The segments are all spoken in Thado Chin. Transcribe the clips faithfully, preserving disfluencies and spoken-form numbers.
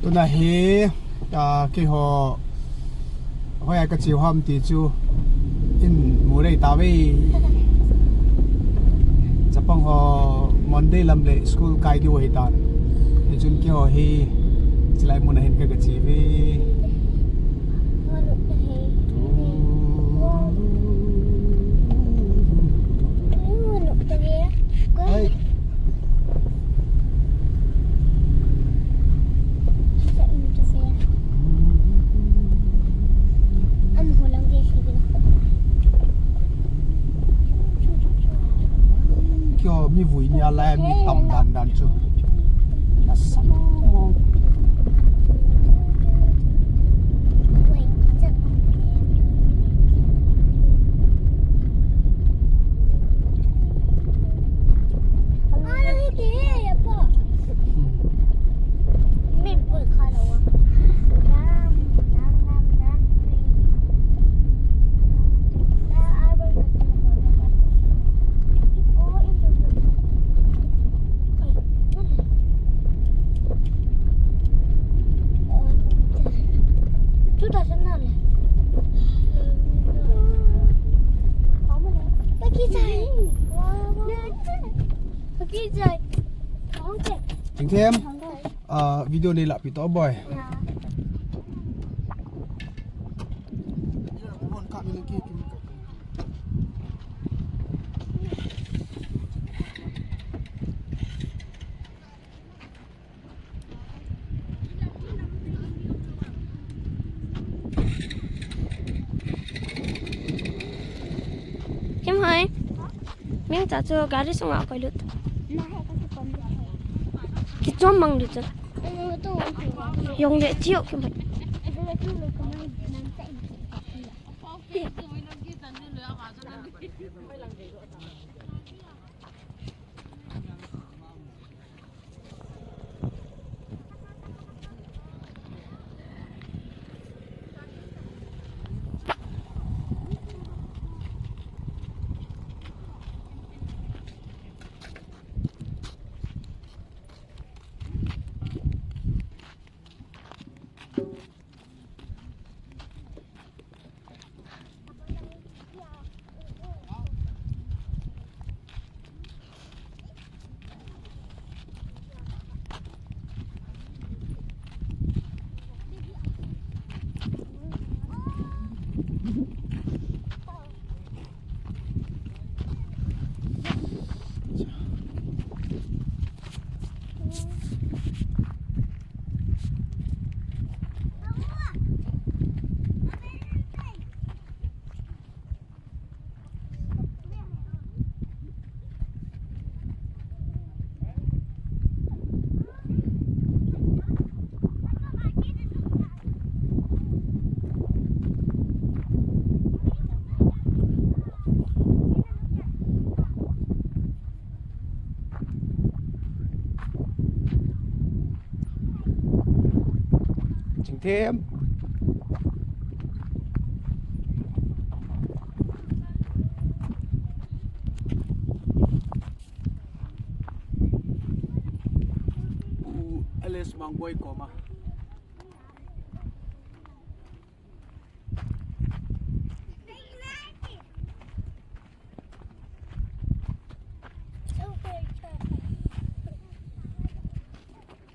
Tuna hi, ah, keiho, hoiya kache ham ti chu, in mu rei tave. Chapang ho Monday lam le school kai diu ahitan. Hichun keiho hi, chulai muna hin ka, kache uve. Hai. Kio mi vui ni alai mi tam dan dan chu. Nasam. Chingthem, ah, video nei lahpi to boi. Kim hai. Ming cha chu gari sunga koi lut. Kichom mang lut chu. Yong le chiu kim hai. Chingthem. Pu Alex Mangboi koma.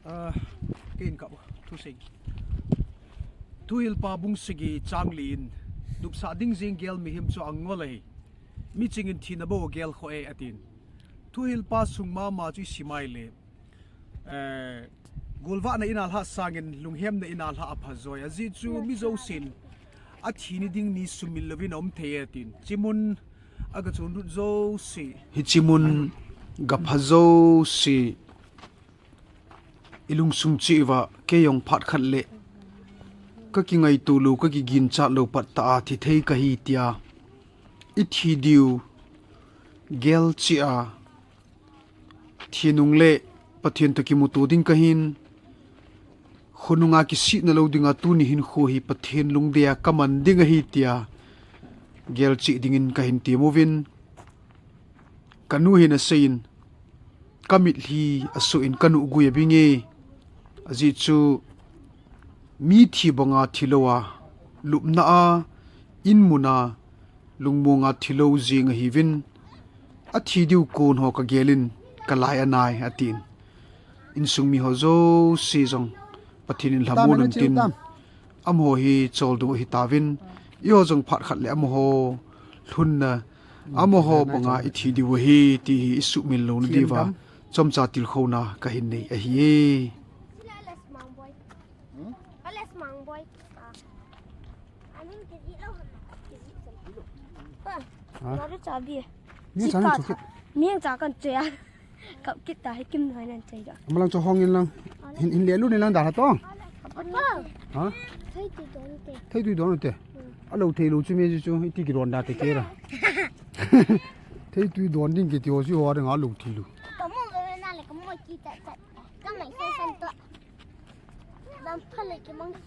Ah, ken ka thusei. Thuhilpa bung sagi chang li in, nopsah ding jing gel mihem chu angol ahi. Miching in thina bou gel kho e atin. Thuhilpa sung mama chu i sim a ahile, eh, golvahna in alhah sangin lunghemna in alhah apha joi. Ajeh chu mi jousen athi ni ding ni sumil louvin aum thei e atin. Chimun aga chun lut jouse. Hichimun gapha jouse. I lungsung cheh uva, kei jong phat khat le ka kingaito lou, ka kiginchat lou pat tah a thi thei kahi tia i thi diu gel cheh a, thi nung le Pathen toh kimuto ding kahin, khonunga kisihna lou dinga tuni hinkho hi Pathen lungdei a kaman ding ahi tia gel cheh dingin kahin tem uvin, kanu hin aseiyin, ka mitlhi asoh in ka nuh gui abing e. Ajeh chu Mi thi banga thilou a, lupna a, inmun a, lungmong a thilou jing ahiuvin, athi diu kon ho kagelin, kalai anai, atin. Insung mi ho jouse jong, Pathen in lhamon untin, amaho hi choldo hitauvin, eiho jong phat khat le amaho lhunna, amaho banga ithi diu ahi, ti hi isuhmil louna diuva, chomcha tilkhouna kahin nei ahi. Ales mang boy. Ah. Amin kiji lo. Kiji lo. Ah. Baru cabi. Ni chan chu kit. Ni cha kan che a. Kap kit ta hi kim noi nan che da. Amalang chu hong in lang. Hin, hin le lu ni lang da ha to. Apa? Ha? Thei tui don te. Thei tui don te. Hmm. Alo thei lu chu me chu chu iti ki don da te ke ra. Thei tui don ding ki ti ho si ho ding alo thei lu. Ka mo ve na le ka mo ki ta ta. Ka mai sa san to. Dam pha le ki mang ki.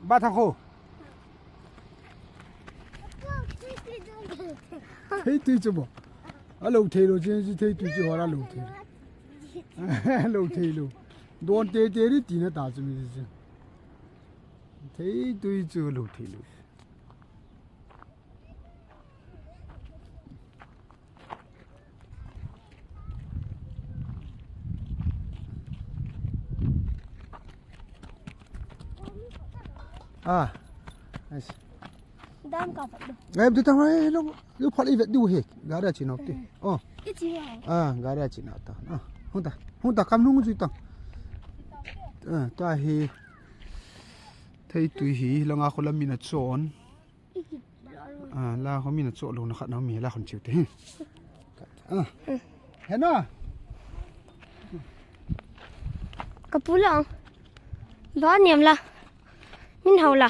Ba tha kho. Thei tui chu bo. Alo thei lo chen chu thei tui chu ho la lo thei. Lo thei lo. Don te te ri ti na ta chu mi chu. Thei tui chu lo thei lo. Ah. Nice. Dam ka pat do. Ngai, tu ta mai lo, lo phal i vet diu he. Gari a chin ok ti. Oh. I chi wa. Ah, gari a chin ta. Ah, hung ta. Hung ta kam nung chu ta. Ah, ta he. Thei tui hi langa kholam mina chon. Ah, la khomi na cho lo na khat na mi la khon chiu te. Ah. He na. Ka pu la. Ba niam la. Min hau la.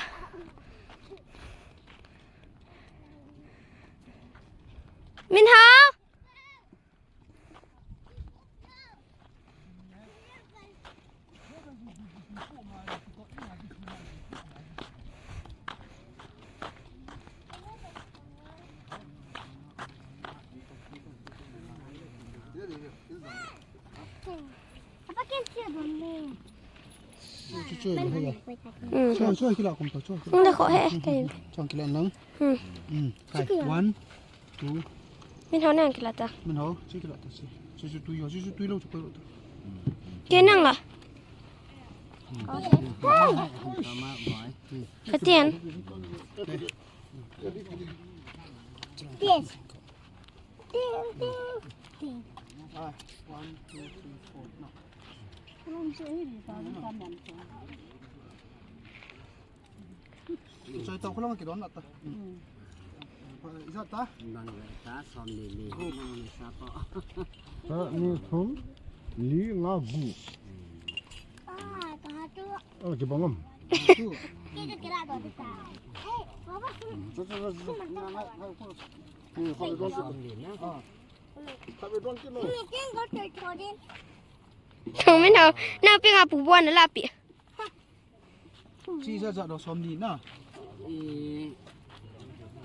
Min hau. Apa ken sia don le? Chu, chu, chu, chu. Hmm. Chu, chu, kila kom to, chu, chu. Nda kho he, kai. Chu, kila nang. Hmm. Hmm. Kai. One, two. Min hau nang kila ta. Min hau, chu kila ta, chu. Chu, chu, tui yo, chu, chu, tui lo, chu, koi lo ta. Ke nang la. Katian. Yes. Ting, ting, ting. Ah, one, two, three, four. No. Choi tau khulang ki don ta. Hmm. Ijat ta? Don le ta, som ni ni. Ni sa po. Ta ni thum, li nga gu. Ah, ta tu. Oh, ki bangam. Tu. Ki ke kira do ta. Eh, baba. Cho, cho, cho, cho. Ni nga, nga, nga. Ni kho don. Ah. Min hau, na pi nga pu buan la pi. Chi ja ja do som ni na. I,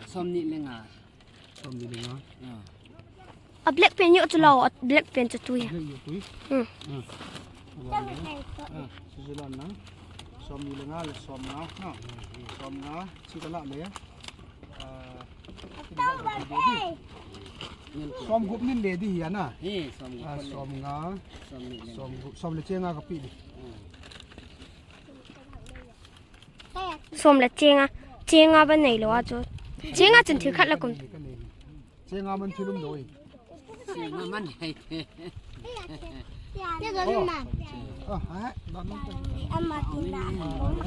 som ni le nga. Som ni le nga. Ya. A black pen yo chu lo, a black pen chu tui. Black yo tui. Hmm. Ah. Ah, si ji lan na. Som ni le nga le som nga na. Som nga, chi ka la le. Som gup nin le di hi ana. He, som gup. Ah, nin. Som nga. Som nin le. Som gup, som le chenga ka pi di. Hmm. Som le chenga, chenga ba nei lo a chu. Chenga chun thil khat la kum. Chenga man thil um doi. Chenga man hei. Te ga ma. Ah, ha, ba man. Ama ti na.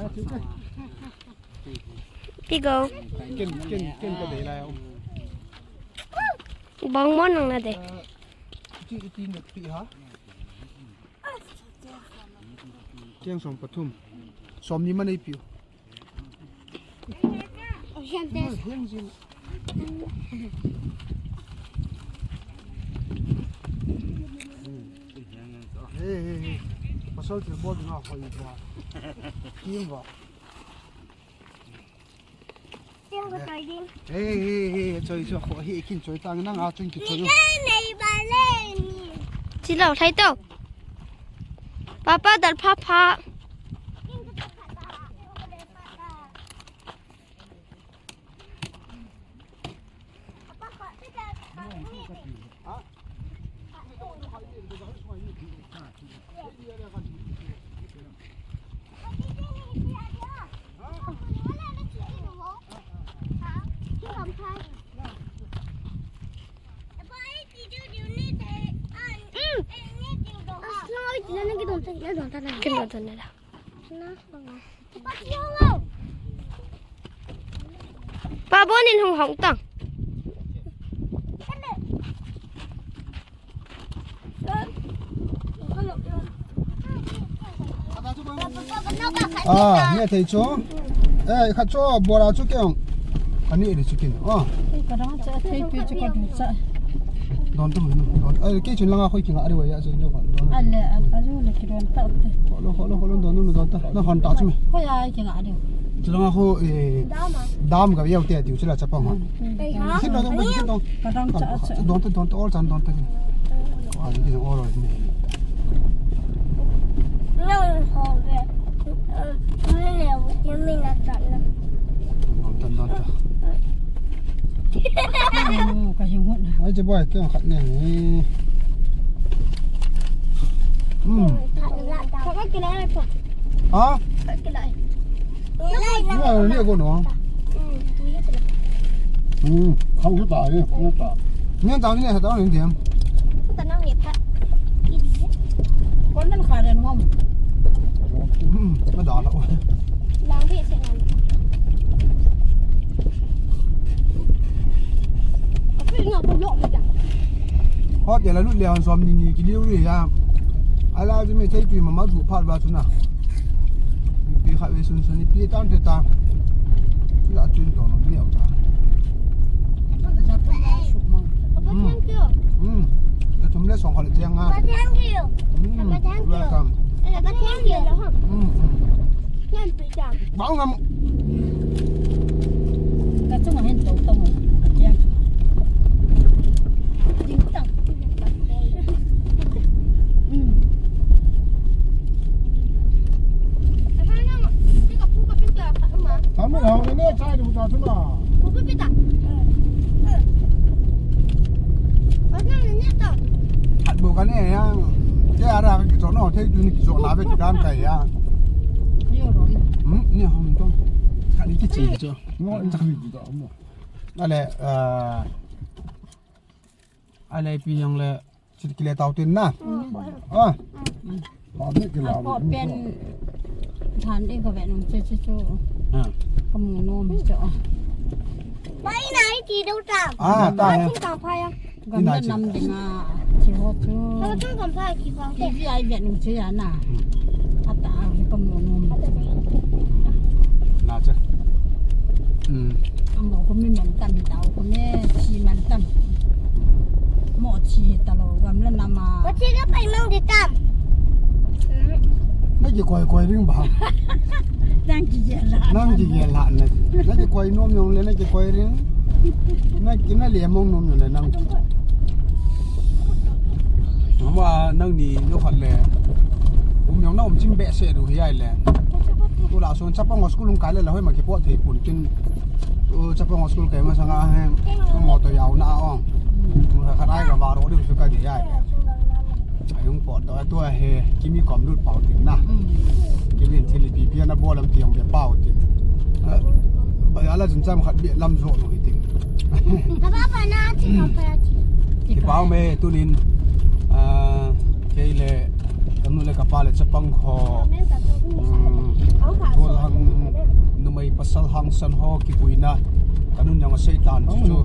Ah, chu chu. Pi go. Ken, ken, ken ka dei lai um. Bang mo nang na de. Eh, iti, iti na pi ha. Cheng som pathum. Som ni man ei pi. Heng jin. Hey, hey, hey. Pasal thil bol nga hoi ba. Kim ba. Hey, hey, hey, choi, choi, kho, hi, kin, choi, tang, nang, a, chun, ki, choi. Chilo, thai to. Papa, dal pha pha. Pa, bon in hung hong tang. Ah, ne thei chu. Eh, khat chu, bora chu keong. Ani ri chu kin. Ah. Ka dang cha thei pi chu ka du cha. Don tu mun, don. Eh, ke chun langa khoi kinga ari wa ya chu jo ka. Don. Ale, ale, ale ki don ta te. Kholo, kholo, kholo, don nu don ta. Na hon ta chu me. Khoi ai kinga ari. Chu langa kho, eh, dam ka yau te tiu chu la chapang ho. Kin don, don, don. Ka dang cha cha. Don ta, don ta, all chan don ta. Ah, ni ki all right ne. Ai, che boy, keng khat ne. Hmm. Ha? Ni ko no. Hmm, khang ta ni, khang ta. Ni ta ni ta ni diam. Kon nan kha den mom. Hmm, ma da la. Lang bi se nan. Api nga ko lo mi ta. Hot ya la lut le han som ni ni ki liu ri ya. Ala ji me thei tui ma ma ju phat ba chu na. Pi kha ve sun sun ni pi tan te ta. Ki la chun to no ni ta. Papa, thank you. Hmm. Thum le song kha le chang a. Papa, thank you. Hmm. Papa, thank you. Welcome. Papa, thank you. Hmm, hmm. Bang ngam. Ka chunga hin to tong. Ka chang. Ding tang. Hmm. Tame hao ne ne chai du ta chunga. Hat bo ka ne yang. Ke ara ki cho no, thei du ni ki cho na ve kan kai ya. Hmm, ni ham to. Ka ni ki chi cho. Ngo in chak ni tu ta mo. Ale, ah, ale pi yang le, chit kile tau tin na. Ah. Pa ni kila. Ko pen than de ko ve nung che che chu. Ah. Ko mu no mi cho. Pai nai ti do ta. Ah, ta ya. Tin ka pha ya. Gam na nam ding a, chi ho chu. Ho chu gam pha ki pha. T V ai vet nung chu ya na. Hmm. Ata a ko mu nom. Na cha. Hmm. Mo ko mi man tam tau ko me chi man tam. Mo chi ta lo gam la nam a. Ko chi ka pai mang di tam. Na ki koi koi ring ba. Nang ki ye la. Nang ki ye la na. Na ki koi nom yong le na ki koi ring. Na ki na le mong nom yong le nang. Ama nang ni no khat le. Um yong na um chim be se du hi ai le. Tu la son chapang school um kai le la hoi ma ki po thei pun kin. Tu chapang school kai ma sanga he. Mo to yau na ong. Mo khat ai ka ba ro du su ka di ai. Ayung po to tu he kimi kom lut pau tin na. Kimi thil pi pi na bolam tiang be pau tin. Ba ya la jun cham khat be lam jo no hi tin. Papa, papa, na ti ka pa ti. Ki pau me tunin. Ah, kei le kanu le kapa le chapang kho. Ko lang numei pasal hangsan ho kipuina. Kanun jong asei tan chu chu.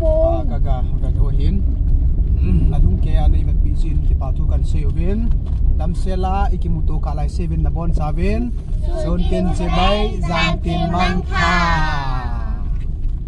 Ah, ka, ka, ka do hin. Alung ke a nei vet pi chin kipa thu kan sei uvin. Damsel a i kimuto kah lai sei uvin nabon chauvin. Sun tin chibai, jan tin mangpha.